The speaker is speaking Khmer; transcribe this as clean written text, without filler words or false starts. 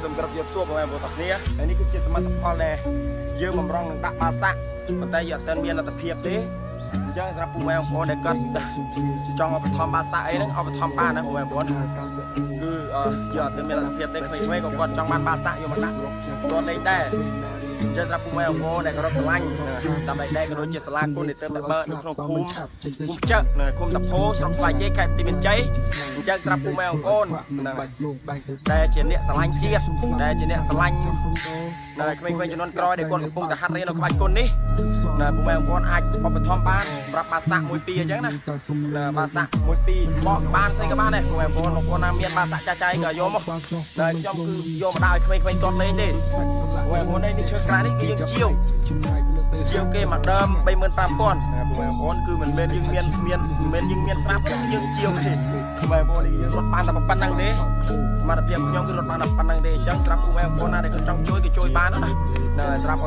សូមគោរពជម្រាបសួរបងប្អូនទាំងគ្នាហើយនេះគឺជាសមិទ្ធផលដែលយើងបំរុងនឹងដាក់បាសាក់ប៉ុន្តែយើងអត់ទាន់មានលទ្ធភាពទេអញ្ចឹងសម្រាប់ពុកម៉ែបងប្អូនដែលគាត់ចង់ឧបត្ថម្ភបាសាក់អីហ្នឹងឧបត្ថម្ភបានណាពុកម៉ែបងប្អូនគឺយើងអត់ទាន់មានលទ្ធភាពទេក្មេងៗក៏គាត់ចង់បានបាសាក់យកមកដាក់គាត់លេងដែរអញ្ចឹងសម្រាប់ពុកម៉ែបងប្អូនដែលគោរពស្រឡាញ់តាមដៃដែរក៏ដូចជាសាលាគុណដែលទើបតែបើកនៅក្នុងភូមិភូមិចឹកនៅឃុំតាផោស្រុកស្វាយជ័យខេត្តទីមានជ័យអញ្ចឹងសម្រាប់ពុកម៉ែបងប្អូនហ្នឹងដែលជាអ្នកស្រឡាញ់ជាតិដែលជាអ្នកស្រឡាញ់នៅក្មេងៗជំនាន់ក្រោយដែលគាត់កំពុងតែហាត់រៀននៅក្បាច់គុណនេះណាពុកម៉ែបងប្អូនអាចឧបត្ថម្ភបានសម្រាប់បាសាក់មួយពីរអញ្ចឹងណាណាបាសាក់មួយពីរស្បកបានស្អីក៏បានដែរពុកម៉ែបងប្អូនបងប្អូនណាមានបាសាក់ចាស់ៗក៏យកមកតែខ្ញុំគឺយកមកដាក់ឲ្យក្មេងៗទាត់លេងទេពុកម៉ែបងប្អូននេះឈើក្រានេះគឺយើងជាវជាវគេមកដើម35000ពុកម៉ែបងប្អូនគឺមិនមែនយើងមានមានមិនមែនយើងមានស្រាប់ទេយើងជាវគេពុកម៉ែបងប្អូននេះយើងរត់បានតែប៉ុណ្្នឹងទេសមត្ថភាពខ្ញុំគឺរត់បានតែប៉ុណ្្នឹងទេអញ្ចឹងស្រាប់ពុកម៉ែបងប្អូនណាដែលគាត់ចង់ជួយគឺជួយបានណាណាស្រាប់ឲ្យ